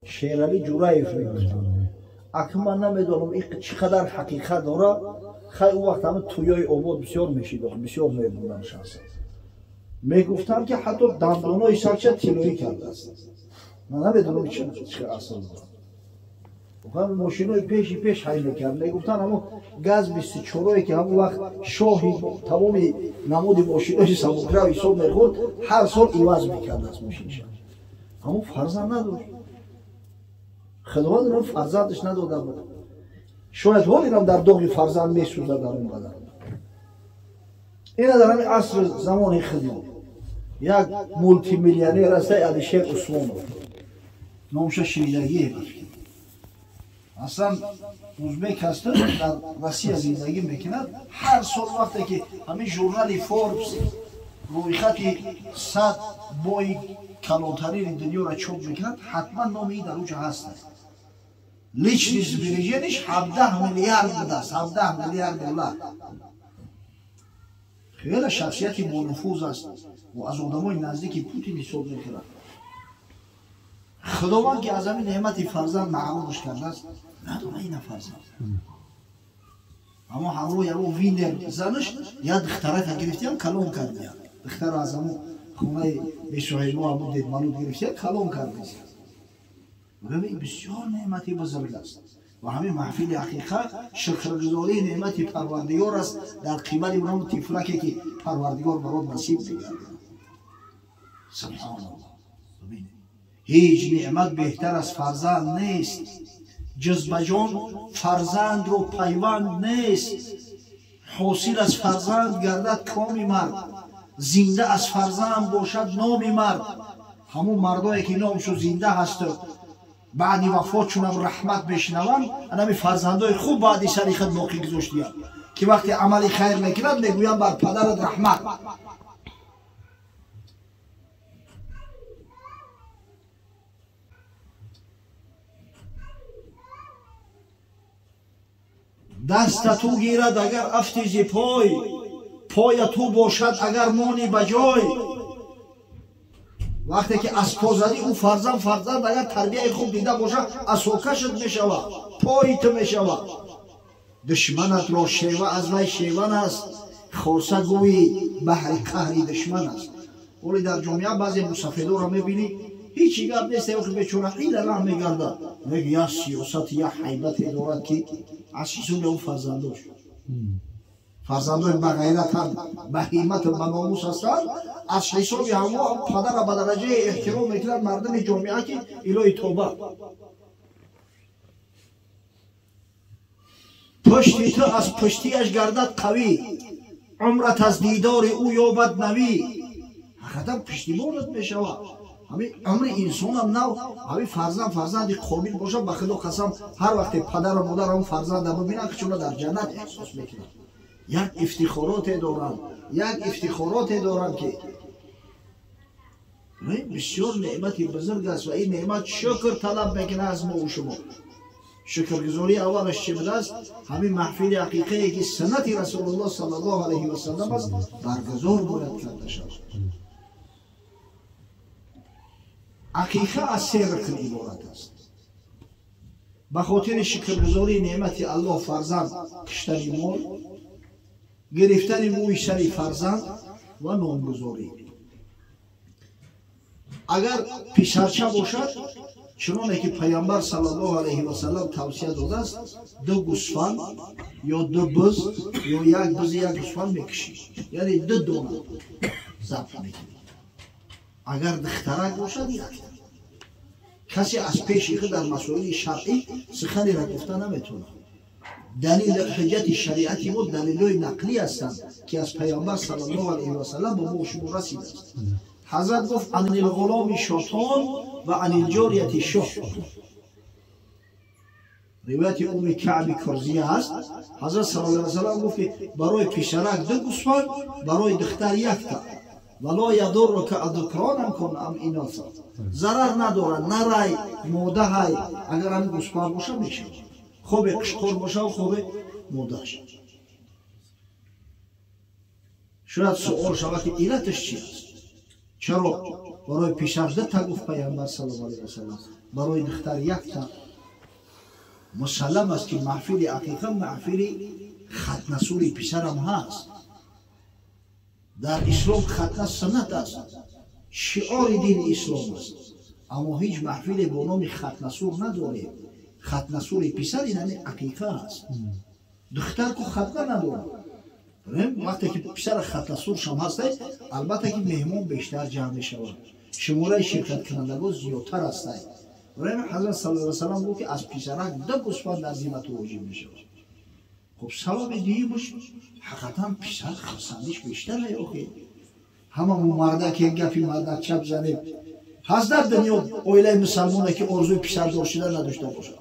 Шерали Ҷураев мегуфтанд. Акн ман намедонам ин чӣ қадар ҳақиқат дора. Хай, ӯ вақт ҳама тӯёи обод бисёр мешидохт, бисёр мебурданд шахса. Мегуфтанд, ки ҳатто дандонои сарча тиллоӣ кардааст. Ман намедонам чӣ асл дорад. Мошинои пеши пеш ҳай мекард. Мегуфтанд, ҳамо газ 24-ое, ки ҳамон вақт шоҳи тамоми намуди мошинои сабукрав ҳисоб мехӯрд, ҳар сол иваз мекардааст мошинша. Ҳамон фарзанд надошт. Худованд фарзандаш надода буд. Шояд ҳолирам дар доғи фарзанд месӯзад дар он қадар. Ина дар ҳамин асри замони хидмат як мултимиллионер аст, Алишер Усмонов. Номша шунидагие бафикр. Аслан узбек ҳаст, дар Россия зиндагӣ мекунад. Ҳар сол вақте ки ҳамин журнали Форбс рӯйхати 100 бои калонтарини дунёро чоп мекунад, ҳатман номи дар уҷа ҳаст. Личный сбережения ш 17 миллиард будааст, 17 миллиард доллар. Хеле шахсияти бонуфуз аст ва аз одамои наздики Путин ҳисоб мекунад. Худованд ки аз ҳамин неъмати фарзанд маҳрумаш кардааст, надора ина фарзанд. Аммо ҳамроҳи ҳамон Винер занаш як духтарака гирифтиям, калон кардиям. Духтара аз ҳамон хонаи бесоҳибо, ҳамон дедмалуд гирифтиям, калон кардиям. Ин бисёр неъмати бузург аст ва ҳамин маҳфили ҳақиқа шукргузории неъмати Парвардигор аст дар қибали ҳамон тифлаке, ки Парвардигор барот насиб мегардад. Субҳаналлоҳ. Ҳеҷ неъмат беҳтар аз фарзанд нест. Ҷуз ба ҷон фарзандро пайванд нест. Ҳосил аз фарзанд гардад коми мард, зинда аз фарзанд бошад номи мард. Ҳамон мардое, ки номшу зинда ҳасту баъди вафотшунам раҳмат мешунаванд, анами фарзандои хуб баъди сари худ боқӣ гузоштиянд, ки вақте амали хайр мекунад, мегӯянд: бар падарат раҳмат. Даста ту гирад агар афти зи пой, поя ту бошад агар мони ба ҷой. Вақте ки аз по задӣ, ӯ фарзанд агар тарбияи хуб дида бошад, асокашат мешавад, пои ту мешавад. Душманатро шева аз вай шеван аст, хоса гӯи баҳри қаҳри душман аст. Оле дар ҷомеа баъзе мусафедоро мебинӣ, ҳечи гап нест, охи бечора ҳила раҳ мегардад. Меги як сиёсати, як ҳайбате дорад, ки аз ҳисоби ӯ фарзандош. Фарзандои ба ғайратанд, ба ҳиммату ба номус ҳастанд, аз ҳисоби ҳамо падара ба дараҷаи эҳтиром мекунад мардуми ҷомеа, ки илоҳи тоба. Пушти ту аз пуштиаш гардад қавӣ, умрат аз дидори ӯ ёбад навӣ. Ҳақиқатан пуштибонат мешавад. Ҳамин умри инсонам нав, ҳамин фарзанд фарзанди қобил бошад, ба Худо қасам, ҳар вақте падару модар ҳамон фарзанда бибинанд, худшонро дар ҷаннат эҳсос мекунанд. Як ифтихороте доранд, як ифтихороте доранд, ки бисёр неъмати бузург аст ва ин неъмат шукр талаб мекунад аз мо шумо. Шукргузории аввалаш чӣ будааст? Ҳамин маҳфили ҳақиқае, ки суннати Расулуллоҳ саллаллоҳу алайҳи васаллам аст, баргузор бояд карда шавад. Ақиқа аз се рукн иборат аст. Ба хотири шукргузории неъмати Аллоҳ фарзанд куштани мол, гирифтани мӯи сари фарзанд ва номгузорӣ. Агар писарча бошад, чуноне ки Пайғамбар саллаллоҳу алайҳи васаллам тавсия додааст, ду гӯсфанд ё ду буз ё як бузи як гӯсфанд мекушӣ, яъне ду дона забҳ мекунӣ. Агар духтарак бошад, якта. Касе аз пеши худ дар масоили шаръӣ суханеро гуфта наметавонад. Далили ҳуҷҷати шариати мо далилҳои нақлӣ ҳастанд, ки аз Пайғамбар саллаллоҳу алайҳи васаллам ба мо шумо расидааст. Ҳазрат гуфт: анил ғуломи шотон ва анил ҷорияти шоҳ. Ривояти Уми Каъби Курзия ҳаст. Ҳазрат саллаллоҳу алайҳи васаллам гуфт, ки барои писарак ду гӯсфанд, барои духтар якта. Вало ядуррука адукронам кун ам иноса. Зарар надорад, нарай модаҳай, агар ҳамин гӯсфанд боша мешавад. Хобе қишқор боша, хобе модааш. Шояд суол шавад, ки иллаташ чи аст? Чаро барои писар дута гуфт Пайғамбар саллаллоҳу алайҳи васаллам, барои духтар якта. Мусаллам аст ки маҳфили ақиқа маҳфили хатнасури писарам ҳаст. Дар ислом хатна суннат аст, шиори дини ислом аст, аммо ҳеҷ маҳфиле бо номи хатнасур надорем. Хатнасури писар ин ҳамин ақиқа аст. Духтар ку хатна надорад. Вақте ки писара хатнасуршам ҳастай, албатта ки меҳмон бештар ҷамъ мешавад, шумораи ширкаткунандагон зиёдтар ҳастай. Ҳазрат саллаллоҳу алайҳи васаллам гуфт ки аз писарак ду гӯсфанд дар зимату воҷиб мешавад. Хуб, сабаби дуюмаш ҳақиқатан писар хурсандиш бештар охи. Ҳама мо мардак як гапи мардак чап занем. Ҳаст дар дунё оилаи мусалмоне ки орзуи писардор шуда надошта бошад?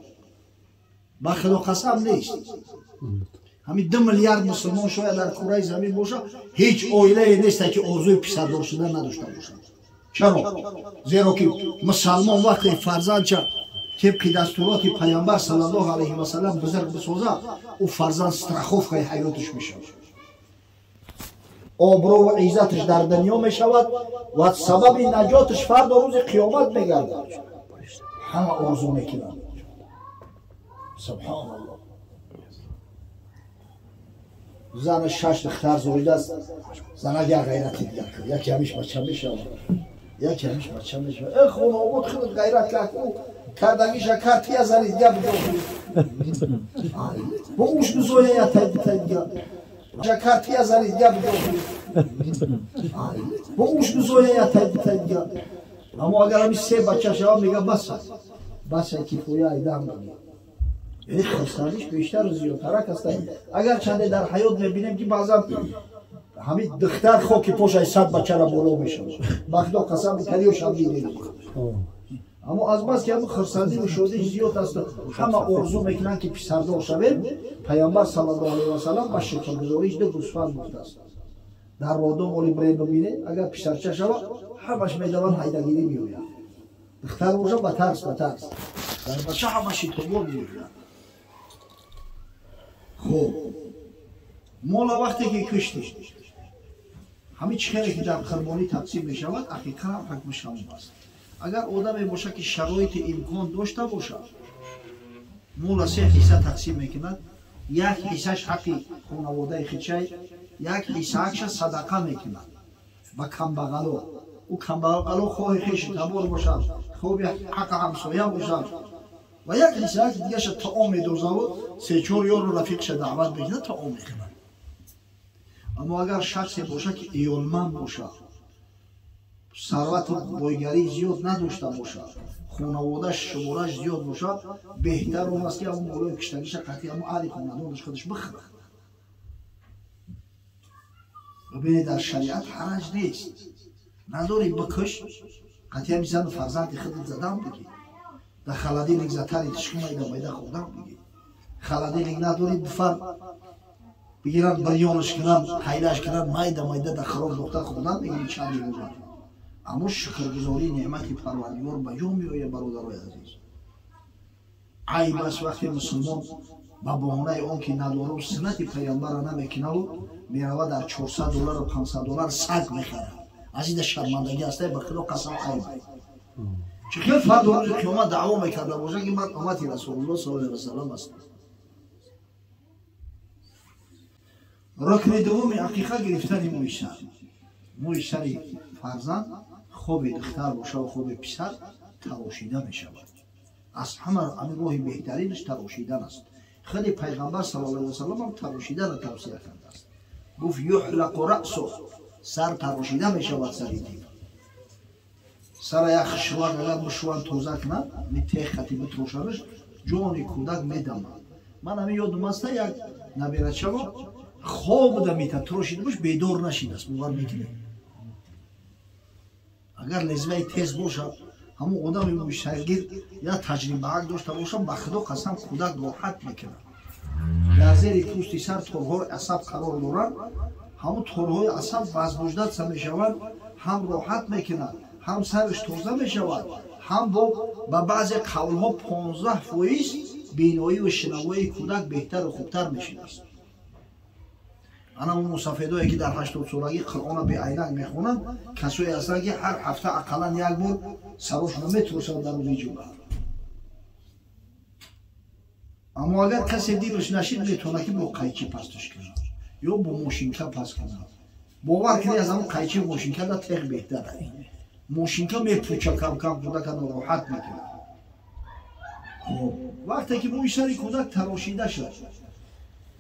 Ба Худо қасам нест. Ҳамин 2 миллиард мусулмон шояд дар кураи замин бошад, ҳеҷ оилае нест ки орзуи писардор шуда надошта бошад. Чаро? Зеро ки мусалмон вақте фарзандча тибқи дастуроти Пайғамбар саллаллоҳу алайҳи васаллам бузург бисозад, ӯ фарзанд страховкаи ҳаётиш мешавад, обрӯву иззаташ дар дунё мешавад ва сабаби наҷоташ фардо рӯзи қиёмат мегардад. Ҳама орзу мекунанд. Субҳоналлоҳ. Зана шаш духтар зоидааст, занак як ғайрати дигар кард, яке ҳамиш бача мешавад, яке ҳамиш бача мешавад. Э хонобод худат ғайрат кард, ӯ кардагиша кард, тия зани дигар биё. Бо уш бизоя я тай дигар. Кард тия зани дигар биё. Бо уш бизоя я тай дигар. Аммо агар ҳамиш се бача шавад, мега баса. Баса кифоя айдам бигир. Яъне хурсандиш бештару зиёдтарак аст. Агар чанде дар ҳаёт мебинем ки баъзан ҳамин духтар хоки пошаи 100 бачара боло мешавад. Ба Худо қасам калиёшам дидем. Аммо аз бас ки ҳамин хурсандиву шодиш зиёд аст, ҳама орзу мекунанд ки писардор шавем. Пайғамбар саллаллоҳу алайҳи васаллам ба шукргузориш ду гӯсфанд гуфтааст. Дар родом оли бирем бибинед, агар писарча шавад, ҳамаш медаванд ҳайдагирӣ меояд. Духтар бошад ба тарс, ба тарс. Дар бача ҳама шитобон меояд. Хуб, мола вақте ки куштӣ, ҳамин чӣ хеле ки дар қурбонӣ тақсим мешавад, ақиқа ҳам ҳукмаш ҳамон аст. Агар одаме бошад ки шароити имкон дошта бошад, мола се ҳисса тақсим мекунад. Як ҳиссаш ҳаққи хонаводаи хичай, як ҳиссаакша садақа мекунад ба камбағало. Ӯ камбағало хоҳи хеши табор бошад, хоҳи ҳаққи ҳамсоя бошад, ва як ҳиссаак дигаша таом медозаву се-чор ёру рафиқша даъват мекунад, таом мехӯрад. Аммо агар шахсе бошад ки иёлманд бошад, сарвату бойгарӣ зиёд надошта бошад, хонаводаш шумораш зиёд бошад, беҳтар он аст ки ҳамон молои киштагиша қатъи ҳамон аҳли хонадонаш худаш бихӯрад. Бибинед, дар шариат ҳараҷ нест. Надорӣ бикуш, қатъи ҳамин зану фарзанди худат задам бигир. Дар холодильник затари тишки майда майда хӯрдам бигир. Холодильник надорӣ, бифар бигиранд, бирёнаш кунанд, ҳайлаш кунанд, майда майда дар хӯрок дохта хӯрдан бигирӣ чанди рӯза. Аммо шукргузории неъмати Парвардигор ба ҷо меояд, бародарои азиз. Айб аст вақте мусулмон ба баҳонаи он ки надорам суннати Пайғамбарро намекунаву меравад дар 400 доллару 500 доллар саг мехарад. Аз ида шармандагӣ ҳастай, ба Худо қасам айб. Чӣ хел фардо рӯзи қиёмат даъво мекарда бошад ки ман уммати Расулуллоҳ саллаллоҳу алайҳи васаллам ҳастам. Рукни дуввуми ақиқа гирифтани мӯи сар. Мӯи сари фарзанд хоби духтар бошад, хоби писар тарошида мешавад. Аз ҳама ҳамин роҳи беҳтаринаш тарошидан аст. Худи Пайғамбар саллаллоҳу алайҳи васаллам ҳам тарошиданро тавсия кардааст. Гуфт юҳлақу раъсу, сар тарошида мешавад сари тифл. Сара як хушвак агар бишуванд тоза кунад, метехати битрошанаш, ҷони кӯдак медамад. Ман ҳамин ёдум аста, як набирачаво хоб буда мета трошидамаш, бедор нашидааст, бовар мекунед. Агар лезваи тез бошад, ҳамон одами мӯйсаргир я таҷрибаак дошта бошад, ба Худо қасам кӯдак роҳат мекунад. Дар зери пӯсти сар торҳои асаб қарор доранд, ҳамон торҳои асаб возбуждаться мешаванд, ҳам роҳат мекунад, ҳам сараш тоза мешавад, ҳам ба баъзе қавлҳо 15% биноию шинавоии кӯдак беҳтару хубтар мешудааст. Ана он мусафедое ки дар 80 солагӣ Қуръонро беайнак мехонанд, касое ҳастанд ки ҳар ҳафта ақаллан як бор сарошонро метурсанд дар рӯзи ҷумъа. Аммо агар касе дилаш нашид, метавонад ки бо қайчи пасташ кунад ё бо мошинка паст кунад. Бовар кунед, аз ҳамон қайчи мошинка да теғ беҳтар. Мошинка мепуча, кам-кам кӯдака нороҳат мекунад. Вақте ки мӯи сари кӯдак тарошида шуд,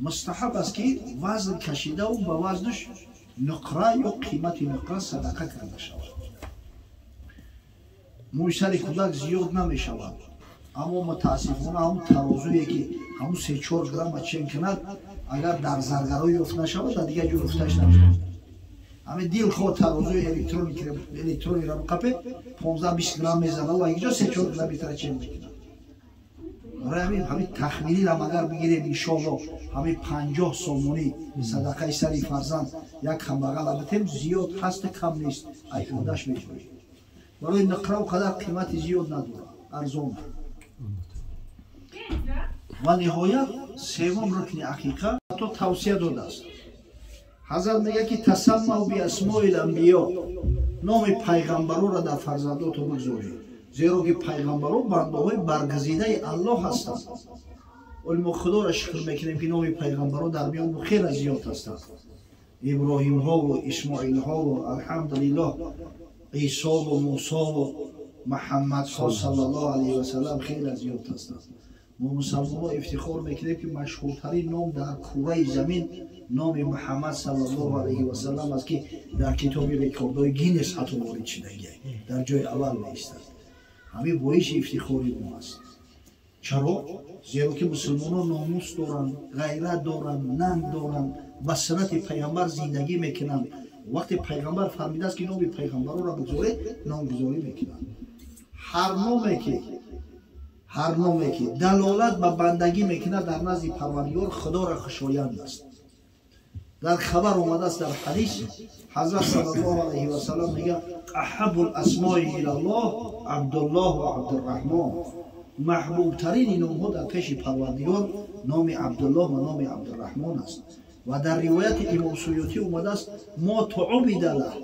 мустаҳаб аст ки вазн кашидаву ба вазнаш нуқра ё қимати нуқра садақа карда шавад. Мӯи сари кӯдак зиёд намешавад, аммо мутаассифона ҳамун тарозуе ки ҳамун 3-4 грамма чен кунад, агар дар заргаро ёфт нашавад, дар дигар ҷо ёфташ намешавад. Ҳамин дилхоҳ тарозуи электронира биқапе, 15-20 грамм мезанад ва якҷо 3-4 грамм метара чен мекунад. Барои ҳамин тахминирам агар бигирем, иншоалло ҳамин 50 сомонӣ садақаи сари фарзанд як камбағала битем, зиёд ҳаст, кам нест, ай одаш меҷӯем. Барои нуқра он қадар қимати зиёд надорад, арзон. Ва ниҳоят севум рукни ақиқа то тавсия додааст. Ҳазрат мегӯяд ки тасаммау биасмоил анбиё, номи пайғамбароро дар фарзандотон бигзоред, зеро ки пайғамбаро бандаҳои баргузидаи Аллоҳ ҳастанд. Вале мо Худоро шукр мекунем ки номи пайғамбаро дар миён мо хеле зиёд ҳастанд. Иброҳимҳову Исмоилҳову алҳамдулиллоҳ Исову Мусову Муҳаммадҳо саллаллоҳу алайҳи васаллам хеле зиёд ҳастанд. Мо мусалмонҳо ифтихор мекунем ки машҳуртарин ном дар кураи замин номи Муҳаммад саллаллоҳу алайҳи васаллам аст, ки дар китоби рекордҳои Гиннес ҳатто ворид шудагиа, дар ҷои аввал меистад. Ҳамин боиси ифтихори мо аст. Чаро? Зеро ки мусулмонон номус доранд, ғайрат доранд, нанг доранд, ба суннати пайғамбар зиндагӣ мекунанд. Вақте пайғамбар фармидааст ки номи пайғамбарро бигзоред, номгузорӣ мекунанд. Ҳар номе ки далолат ба бандагӣ мекунад, дар назди Парвардигор Худоро хушоянд аст. Дар хабар омадааст дар ҳадис, ҳазрат саллаллоҳу алайҳи васаллам мегӯяд: аҳаббул асмои илаллоҳ Абдуллоҳ ва Абдурраҳмон. Маҳбубтарини номҳо дар пеши Парвардигор номи Абдуллоҳ ва номи Абдурраҳмон аст. Ва дар ривояти Имом Суютӣ омадааст: мо туубида лаҳ.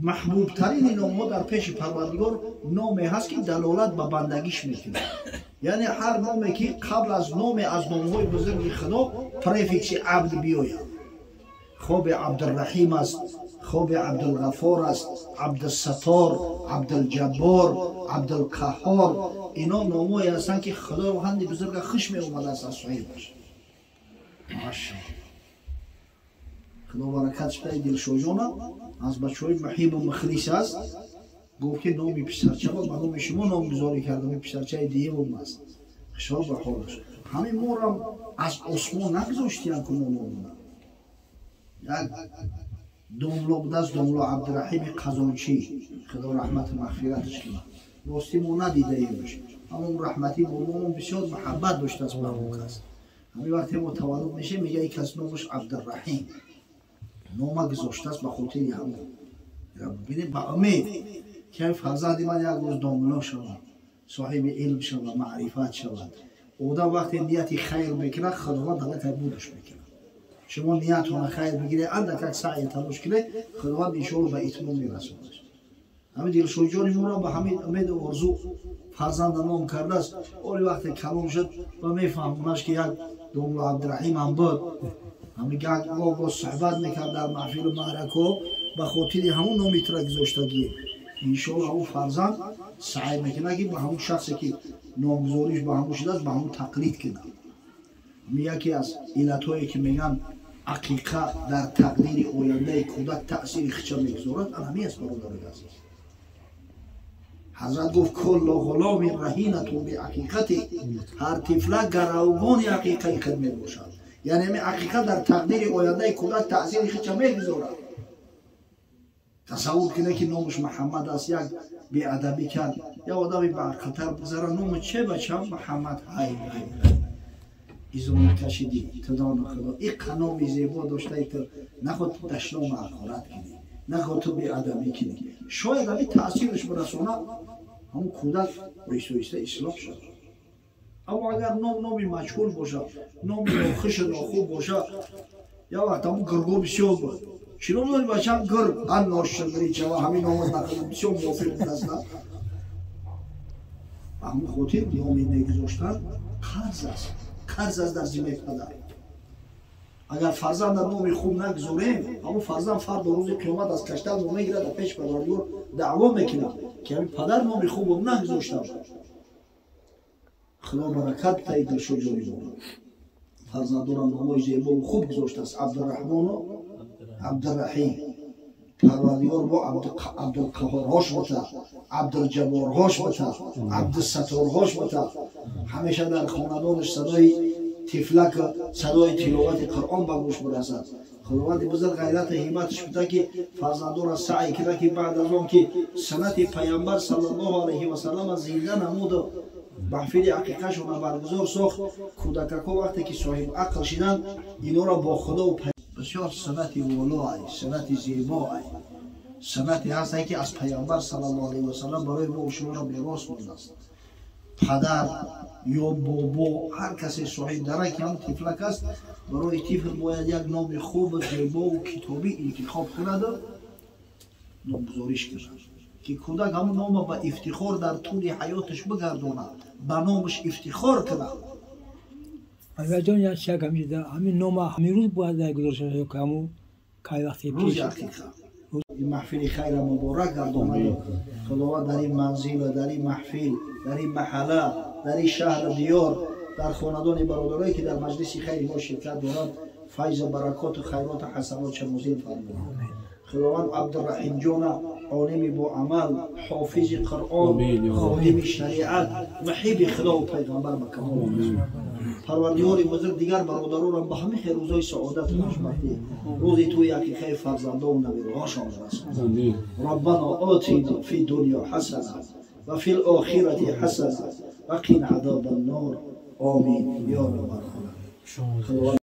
Маҳбубтарини номҳо дар пеши Парвардигор номе ҳаст ки далолат ба бандагиш мекунад. Яъне ҳар номе ки қабл аз номе аз номҳои бузурги Худо префикси абд биёяд. Хоби Абдурраҳим аст, хоби Абдулғафор аст, Абдуссатор, Абдулҷаббор, Абдулқаҳҳор. Ино номҳое ҳастанд ки Худованди бузурга хуш меомадааст аз соҳибаш. Машааллоҳ. Худо баракат шудаи Дилшоҷона аз бачаҳои муҳибу мухлис аст. Гуфт ки номи писарчаро ба номи шумо номгузорӣ кардам, ин писарчаи диюм аст. Хушҳол ба ҳолаш. Ҳамин морам аз осмон нагузоштиян ку номонона. Як домло будааст, домло Абдураҳими Қазончӣ, Худо раҳмату мағфираташ кунад. Ростӣ мо надидаемш, аммо раҳматии бобомон бисёр муҳаббат доштааст ба он кас. Ҳамин вақте мо таваллуд мешем, мега ин кас номаш Абдураҳим. Нома гузоштааст ба хотири ҳамон. Бибинед, ба умед ки фарзанди ман як рӯз домло шавад, соҳиби илм шавад, маърифат шавад. Одам вақте нияти хайр мекунад, Худованд аллакай будаш мекунад. Шумо ниятона хайр бигиред, андак саъя талош кунед, Худованд иншоалло ба итмом мерасонад. Ҳамин Дилшоҷони моро ба ҳамин умеду орзу фарзанда ном кардааст. Оли вақте калон шуд ва мефаҳмонаш ки як домло Абдураҳим ҳам буд. Ҳамин гоҳ гоҳ суҳбат мекард дар маҳфилу маъракҳо, ба хотири ҳамон номи тура гузоштагӣ. Иншоалло ҳамон фарзанд саъй мекунад ки ба ҳамон шахсе ки номгузориш ба ҳамон шудааст, ба ҳамон тақлид кунад. Ҳамин яке аз иллатҳое ки мегӯянд ақиқа дар тақдири ояндаи кӯдак таъсири хича мегузорад, ан ҳамин аст, бародарои азиз. Ҳазрат гуфт: куллу ғуломин раҳинатун биақиқати. Ҳар тифла гаравгони ақиқаи худ мебошад. Яъне ҳамин ақиқа дар тақдири ояндаи кӯдак таъсири хича мегузорад. Тасаввур кунед ки номаш Муҳаммад аст, як беадабӣ кард, як одами баақлтар бигзара, номи че бачам? Муҳаммад. Ҳай ҳай изона кашидӣ, тудону Худо иқа номи зебо доштаи ту наход дашнома ҳақорат кунӣ, наход ту беадабӣ кунӣ. Шояд ҳамин таъсираш бирасонад, ҳамон кӯдак оҳиста оҳиста ислоҳ шавад. Аммо агар ном номи маҷҳул бошад, номи нохушу нохуб бошад, Я вақт ҳамун гирго бисёр буд. Чӣ ном дори бачам? Гирг. Ан ноширгирӣ чава, ҳамин номо нақл бисёр мувофиқ будаст. Ба ҳамин хотир номи негузоштан қарз аст, қарз аст дар зиммаи падар. Агар фарзанда номи хуб нагузорем, ҳамун фарзанд фардо рӯзи қиёмат аз каштал мо мегирад, дар пеши Парвардигор даъво мекунад, ки ҳамин падар номи хубо нагузоштам. Худо баракат таи Дилшод ҷонӣ дорад, фарзандонам номои зебову хуб гузоштааст, Абдураҳмону Абдураҳим. Парвардигор бо Абдулқаҳорҳош бота, Абдулҷаборҳош бота, Абдусаторҳош бота. Ҳамеша дар хонадонаш садои тифлак, садои тиловати Қуръон ба гӯш бирасад. Худованди бузург ғайрату ҳимматаш буда, ки фарзандонро саъй кида, ки баъд аз он ки суннати Паямбар саллаллоҳу алайҳи васаллама зинда намуду маҳфили ақиқашонро баргузор сохт, кӯдакако вақте ки соҳиб ақл шиданд, инора бо Худо. Бисёр суннати волоай, суннати зебоай, суннате ҳастае, ки аз Паямбар саллаллоҳу алайҳи васаллам барои мо шуморо мерос мондааст. Падар ё бобо, ҳар касе соҳиб дарак ҳам тифлак аст, барои тифл бояд як номи хубу зебову китобӣ интихоб кунаду номгузориш кунад, ки кӯдак ҳамун нома ба ифтихор дар тӯли ҳаёташ бигардонад, ба номаш ифтихор кунад. Аҷон, як шак ҳамида, ҳамин нома ҳамин рӯз бояд гузошта шавад ё ҳамун кай вақти пеш? Рӯзи ақиқа. Ин маҳфили хайра муборак гардонад Худованд. Дар ин манзил, дар ин маҳфил, дар ин маҳалла, дар ин шаҳру диёр, дар хонадони бародарое, ки дар маҷлиси хайри мо ширкат доранд, файзу баракоту хайроту ҳасанотша нозил фармояд. Худованд Абдураҳимҷона олими боамал, ҳофизи Қуръон, ходими шариат, муҳиби Худову Пайғамбар ба камол. Парвардигори бузург дигар бародаронам ба ҳамин хел рӯзои саодату хушбахтӣ, рӯзи тӯи ақиқаи фарзандону набираҳошон расонад. Раббано отина фи дунё ҳасана ва фи лохирати ҳасана ва қина азоба ннор. Омин ё раббал оламин.